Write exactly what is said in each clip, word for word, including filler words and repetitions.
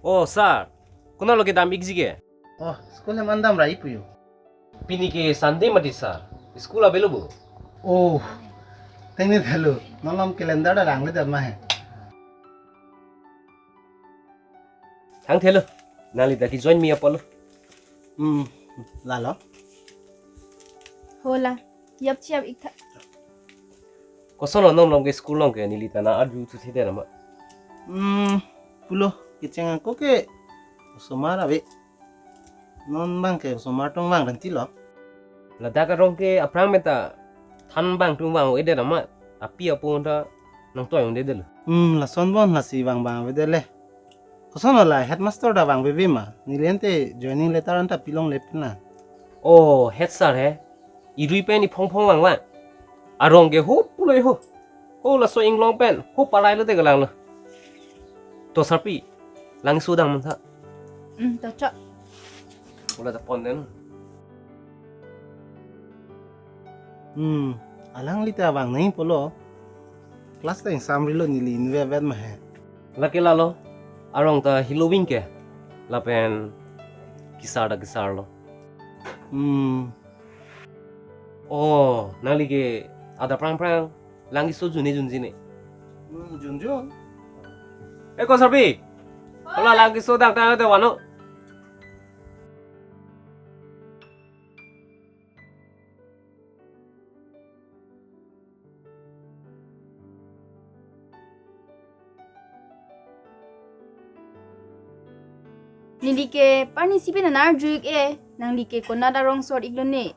Oh, sir. Konatlo kedam-ikji ke? Oh, school hem an damra-ik pu jo. Pini ke Sunday mati, sir. School avelo bo? Oh, tengni thelo. Non alam calendar ta rangledet ma he. Thangthelo. Nangli ta ke-join me apotlo. Hmm, lalo. Hola. Yap chiap ik tha. Kosonlo non along ke school along ke neli ta nang-arju thuthedet nama? Hmm, pulo, kecheng ako ke osomar ave. Non abang ke osomar atum vang renti lo. Ladak arong ke aphrang meta than abang atum vang-edet nama? Api apo ta nangtoi-ongdedetlo. Hmm, lason bon lasi vang abang avedet le. Kosonlo la headmaster ta vangveve ma? Neli ante joining letter anta pilongle pen na. Oh, head sir he. Irui pen iphongphong vangvang. Arong ke ho pulo ho. Ho laso inglong pen ho parai lote kalanglo. To sarpi, langso dang mantha. Hmm, to chok. Hola ta pon den. Hmm, alangli ta vang nangji pulo. Class ta ingsamrilo, neli inutvet ma he. Lake lalo, arong ta hiloving ke. Lapen kesar ta kesarlo. Hmm. Oh, nangli ke adap prangprang, langso junne junji ne. Hmm, junjun. Eh, ko sarpi. Hola, langso dang tang te vano. Neli ke parni si pen nang-arju-ik e, nangli ke konat arong sor-iklo ne?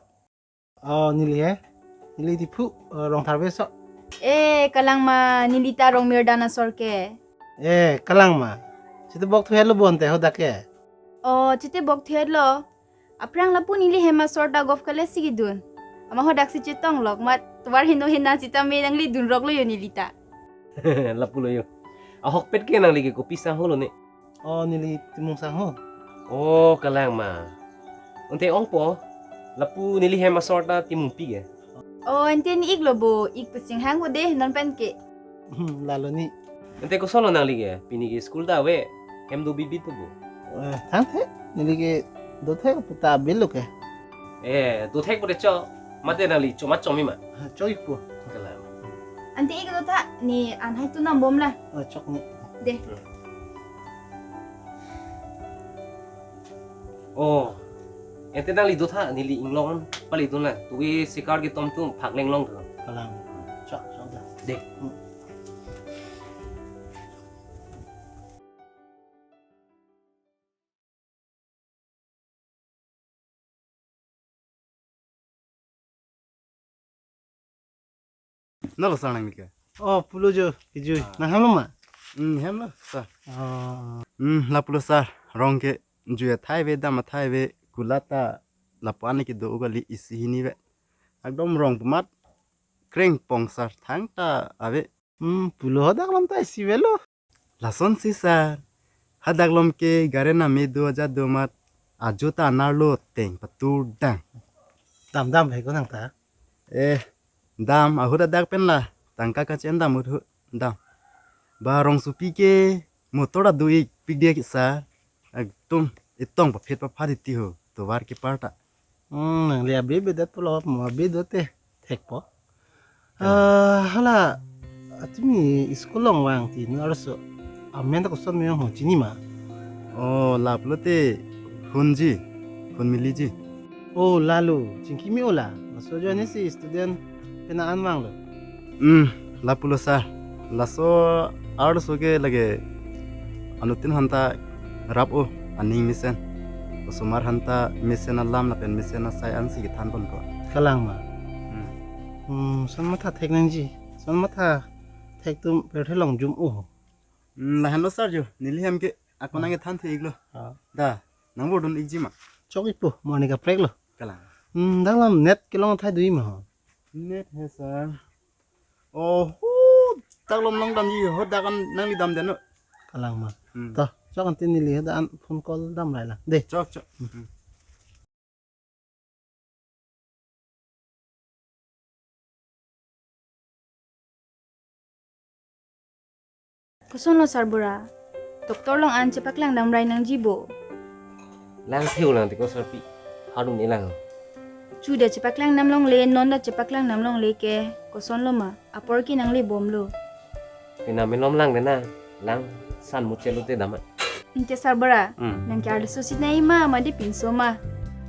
Oh, neli he. Neli Diphu, eh, Rongtharve so. Eh, kalang ma, neli ta Rongmirdan asor ke. Eh, kalang ma. Chitebok thuhetlo bonte hadak ke? Oh, chitebok thuhetlo. Aphrang lapu neli hem asor ta golf kale si kedun. Amat hadak si chetonglok, mat tovar heno hena sitame nangli dunroklo jo neli ta. Lapulo jo. Ahokpet ke nangli ke kopi sangho lo ne? Oh, neli Timung sangho. Oh, kalang ma. Ante ongpo, lapu neli hem asor ta Timungpi ke. Oh, ante ne-iklo bo, ik pu singhang ko de, non pen ke. Hmm, lalo ni. Ante kosonlo nangli ke, pini ke school ta ave, hem do bibit po bo. Eh, thangthe, neli ke dothek pu ta avelo ke. Eh, dothek pute chok, mate nangli chomat chom-i ma? Ha, chok-ik po. Kalang. Ante ik dotha, ne an hai tu nam bom la. Ah, chok ni. De. Hmm. Oh, ante nangli dotha, neli inglong pali dun la. Tuwe sikar ketom atum phak lenglong tu. Kalang. Chok, chok da. De. Hmm. Nalo sir nangli ke? Oh, pulo jo, kejui. Ah. Nang hemlo ma? Hmm, hemlo, sir. Oh. Hmm, lapulo sir, rong ke jui athai ave, dam athai ave, kulat ta lapu-an ke do kali isi hini ave. Ekdom rong pu amat krengpong sir, thangta ave. Hmm, pulo hadak alam ta isi avelo. Lasonsi sir, hadak along ke gari name do ajat do amat ajo ta anerlo teng patur dang. Dam dam hai ko nang ta? Eh, dam ahut adak pen la tangka kachen dam ahut ahut dam. Ba rongsopi ke motor ta do-ik pik dia ke sir. Ekdom etong paphet paphat iti ho. tovar kepar ta. Hmm, nangli abi bedet pulo mo abi dote thekpo. Kalang. Ah, hala, atumi school along vang ti non arloso amen ta koson me ho, chini ma? Oh, lapulote Hunji, Hunmiliji. Oh, lalo, chingki me-o la. Laso ajoine si student pen an vanglo. Hmm, lapulo sir. Laso arloso ke lake anuttin aphanta rap-o aning mesen. Osomar aphanta mesen alam lapen mesen asai ansi kethan ponpo. Kalang ma? Hmm. Hmm, lason matha thek nangji. Lason matha thek atum pirthe along jum-o. Hmm, lahenlo sir jo. Neli hem ke ako nang kethan the iklo. Ah. Da, nang bor dun ikji ma? Chok ikpo, mo ani kaprek lo. Kalang. Hmm, dak alam net kelong athai do-i ma ho? Net he sir. Oh, hu, dak along damji ho, dak an nangli damdetnon. Kalang ma. Hmm. To, chok an tin neli ho, dak an phone call dam rai lang. De. Chok, chok. Hmm. Kosonlo sarbura? Doctor along an chepaklang dam rai nangji bo. Lang theo lang tiko sarpi. Harum elang. Chu da chepaklang dam longle, non da chepaklang dam longle ke, kosonlo ma? Apor ke nangle bomlo. Pina melom lang de na, lang san muchelo te dam. Anke sarbura, hmm, nang ke arloso si nai ma, mate pinso ma?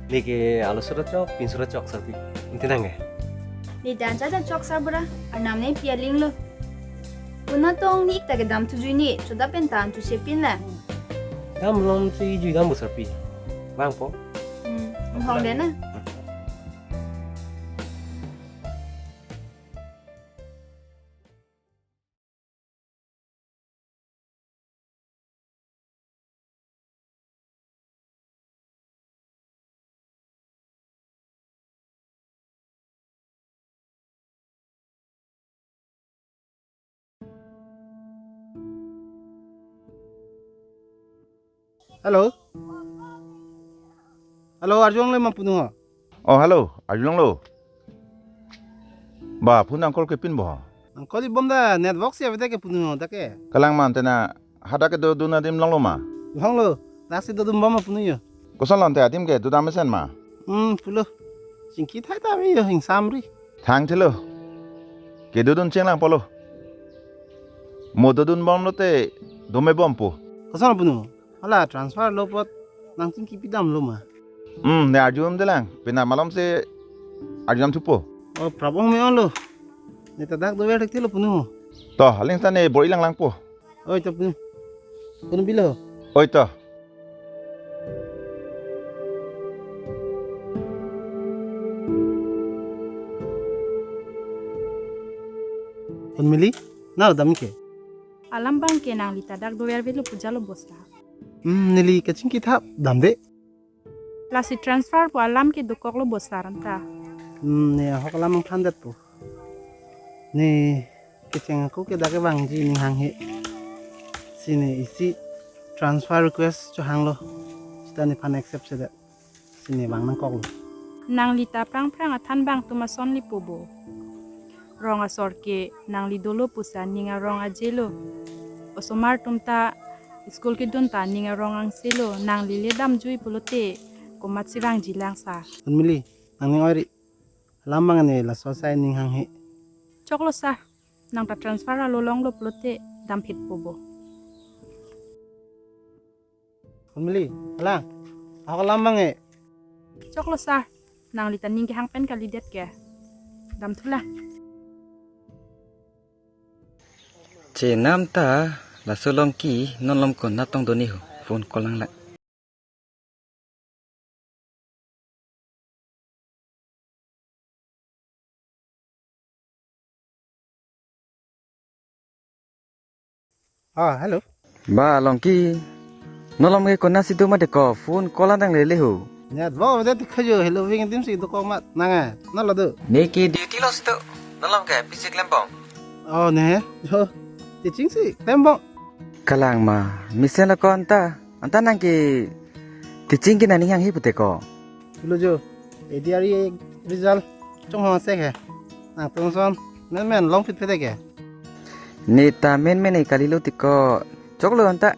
Ne ke arloso ta chok, pinso ta chok sarpi. Ante nang ke? Ne dan cha dan chok sarbura, arnam ne pi aling lo. Konat tong ne ik ta kedam thujui ne, choda pen tan tu sepin la. Dam lom si jui dam bo sarpi. Vangpo. Hmm, hong de na. Hello. Hello, arjulongle ma punu ho? Oh, hello, arjulonglo. Ba, phone nang call kepin bo ho? Nang call ibom da, network si avedet ke punu ho, dak ke. Kalang ma ante na, hadak ke dodun adim longlo ma? Longlo, dak si dodun bom ma punu ho. Kosonlo ante adim ke dodam mesen ma? Hmm, pulo. Chingki thai ta ave ho, ingsam ri. Thang thilo. Kedodun chenglang polo. Mo dodun bomlo te dome bompo. Kosonlo punu? Hala transfer lo apot nang chingki pidamlo ma? Hmm, ne arjudamde lang. Pina malom si arjudam thupo. Oh, prap ong me-o lo. Ne ta dak dover thekthelo punu ho. To, aling sa ne bor-i langlangpo. Oi to punu. Punu bilo. Oi to. Hunmili, nang dam ke? Alam abang ke nangli ta dak dover avelo pu jalo bosta. Hmm, neli kachingki thap damde. Lasi transfer pu alam ke dokoklo bosta anta. Hmm, ne ahok alam nangthandetpo. Ne kecheng ako ke dak kevangji ning hanghe. Si ne isi transfer request chohanglo. Seta nephan accept sedet. Si ne vang nangkoklo. Nangli ta aphrang aphrang athan abang atum asonle po bo. Rong asor ke nangli dolo pusi aning arong ajelo. Osomar atum ta school kedun ta aning arong angselo, nangli le damjui pulote komatsi vangji lang sir. Hunmili, nangning oiri. Alam abang ne laso asai ning hanghe. Choklo sir, nang ta transfer alo longlo pulote damphitpo bo. Hunmili, alang, ahok alam abang e. Choklo sir, nangli ta ning kehang pen kalidet ke. Damthu lang. Chenam ta laso Longki non malom konat tong do ne ho, phone call nanglang. Ah, hello. Ba Longki. Non malom ke konatsi do mati ko, phone call an dang lele ho. Network avedet ti khajo, hello wing adim si dokok mat nang, eh, non lo do. Ne ke duty lo si do. Non malom ke pisi klembom? Oh, ne. Jo. Teaching si klembom. Kalang ma, mesen lo ko anta. Anta nang ke teaching ke nangning hanghe pute ko. Pulo jo, A D R E result chonghong asek he. Nangtum ason menmen longphit pete ke. Ne ta menmen e kalilo ti ko. Choklo anta.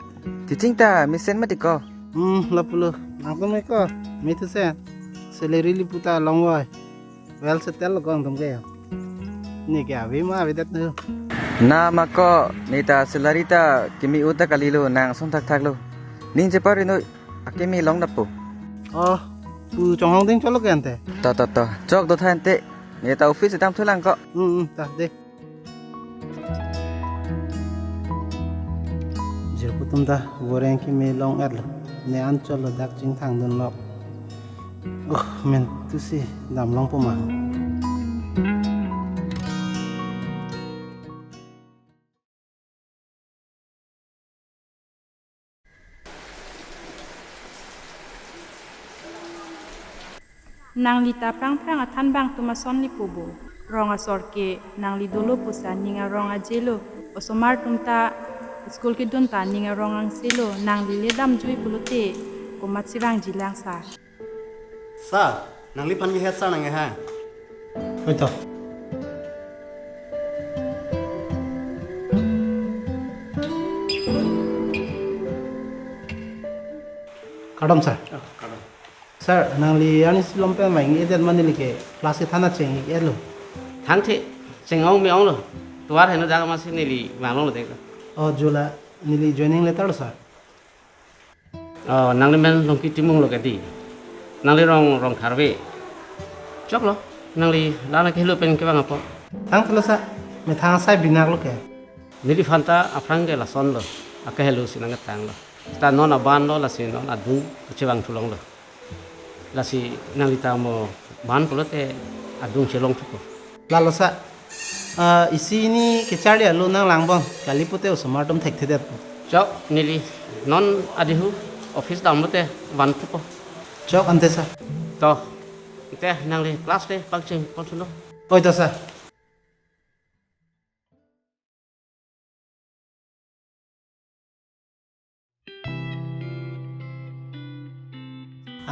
Teaching ta mesen mati ko. Hmm, lapulo. Nangtum ke ko, me thu se, salary lipu ta longvoi. Well settle lo ko nangtum ke. Ne ke ave ma avedet nu. Na ma ko, ne ta salary ta kimi-u ta kalilo, nang ason thakthak lo. Ning chepari noi, akimi long dapo. Oh, pu chonghong ding cholo ke ante. To, to, to. Chok do tha ante. Ne ta office dam thulang ko. Hmm, hmm, ta de. Jirpo atum ta goreng kimi long-et lo. Ne anchot lo dak chingthang dun lok. Oh, men tu si dam longpo ma. Nangli ta aphrang aphrang athan bang atum ason lipo bo. Rong asor ke nangli dolo pusi aning arong ajelo. Osomar atum ta school kedun ta aning arong angse lo. Nangli le damjui pulote komatsi vangji lang sir. Sir, nangliphan ke head sir nang ha. Oi to. Kardom sir. Oh, kardom. Sir, nangli arnisi lom pen vang-edet ma neli ke class kethan acheng-et lo. Thangthe, cheng-ong me-ong lo. Tovar heno jaga masi neli vang longlo dek. Oh, jo la neli joining letter lo sir. Oh, nangli men Longki Timung lo ke di. Nangli rong, rong Kharve. Chok lo, nangli la na kehelo pen kevang apot. Thangthe lo sir, methang asai binak lo ke. Neliphan ta aphrang ke lason lo, akehelo si nangketang lo. Ta non aban lo, lasi non adung kachevang thu longlo. Lasi nangli ta mo ban pulote adung chelong thupo. Lalo sir, ah, isi hini kecharli alo nang lang bon, kali pute osomar atum thekthedetpo. Chok, neli non adihu office damlote van thupo. Chok ante sir. To, ante nangli class le pangcheng pon suno. Oi to sir.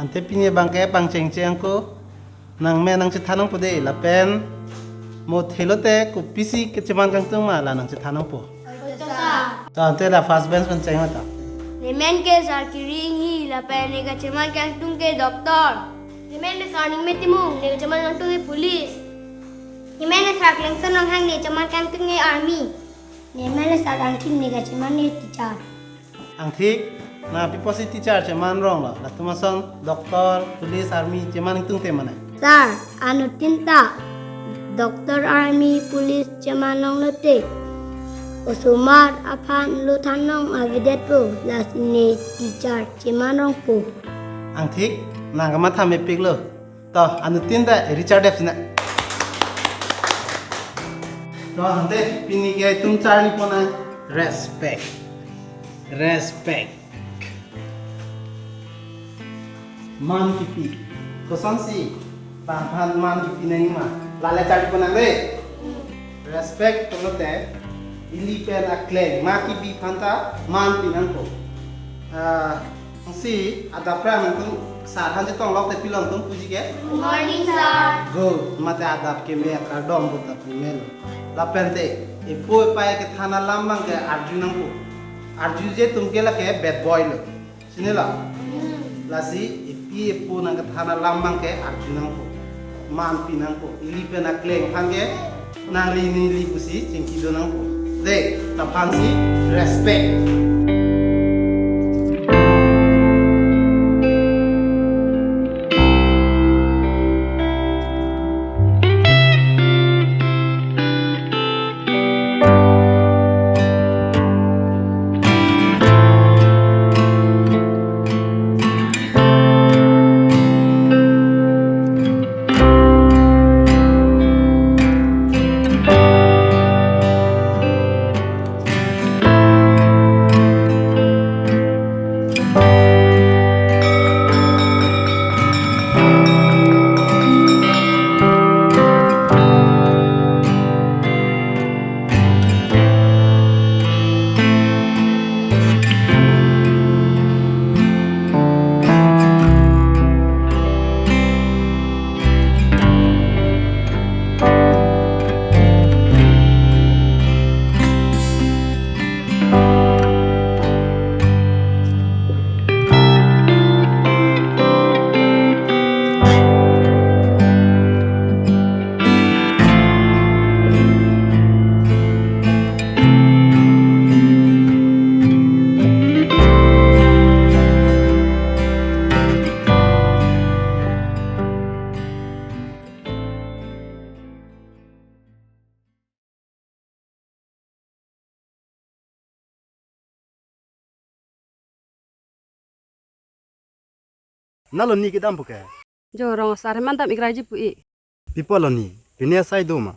Ante pini abang ke pangchengcheng ko, nang me nangchethan nangpo de lapen mo thelote kopisi kecheman kangtung ma la nangchethan nangpo. Oi to sir. To ante la first bench pen cheng ta. Ne men ke Sarkiri Enghi lapen ne kacheman kangtung ke doctor. Ne men ke Sir Ningme Timung, ne kacheman kangtung ke police. Ne men ke Sir Klengson Ronghang, ne kacheman kangtung ke army. Ne men ke Sir Angthik, ne kacheman ke teacher. Angthik, nang pi apotsi teacher cheman rong lo, latum ason doctor, police, army cheman ingtungte mane? Sir, anuttin ta doctor, army, police cheman longlote osomar aphan lo than long avedetpo, lasi ne teacher cheman longpo. Angthik, nang kamatha mepik lo. To, anuttin ta Richard Dev sina. To, ante pini ke itum charli pon ai. Respect. Respect. Man kipi. Kosonsi bang aphan man kipi nangji ma? La le charli pon nang de. Respect pulote ili pen akleng, ma kipi aphan ta man pi nangpo. Ah, si adap aphrang nangtum sir aphan chetong lok te pilo nangtum puji ke? Good morning, sir. Good. Mate adap ke me kardom puta pu melo. Lapen te epo epei kethan alam abang ke arju nangpo. Arjuje atum ke lake bad boy lo. Sini lo. Hmm. Lasi epi epo nangkethan alam abang ke arju nangpo. Man pi nangpo. Ili pen akleng aphan ke nangli neli pusi chingki do nangpo. De, ta aphansi respect. Nalo ni kedam puke? Jo rong asar hem an dam ikraijipo ik. Pi apotlo ni? Pine asai do ma?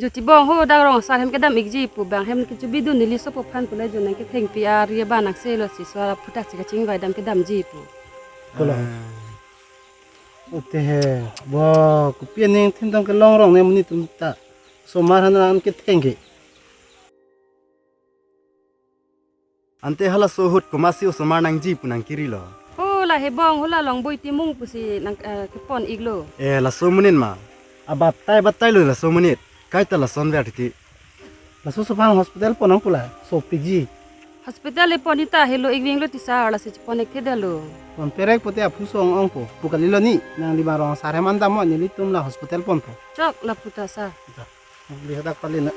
Jo chibong ho, dak rong asar hem kedam ikjipo, bang hem kechebidun neli sopo aphan pu le jo nangkethengpi ari abang nang selo si so aphuthak si kachingvai dam kedamjipo. Kola. Eh. Ute he, bo, kopi aning thintong kelong rong ne monit atum ta. Osomar aphan nangketheng ke. Ante halaso ahut komatsi osomar nangji pu nangkerilo? Ho la hebong, ho la Longboi Timung pusi nang, eh, kepon iklo. Eh, laso amonit ma? Abatai batai lo laso amonit. Kaita lason ver titi. Laso asopo aphan hospital pon nangpo la, sopikji. Hospital le pon ita helo ik vinglo ti sir, lasi chepon ik thedetlo. Pon perek pote aphu so ong ongpo. Pu kalilo ni, nangli abang rong asar hem an damnon, nelitum la hospital ponpo. Chok, lapu ta sir. Ita. Nangli hadak pali na.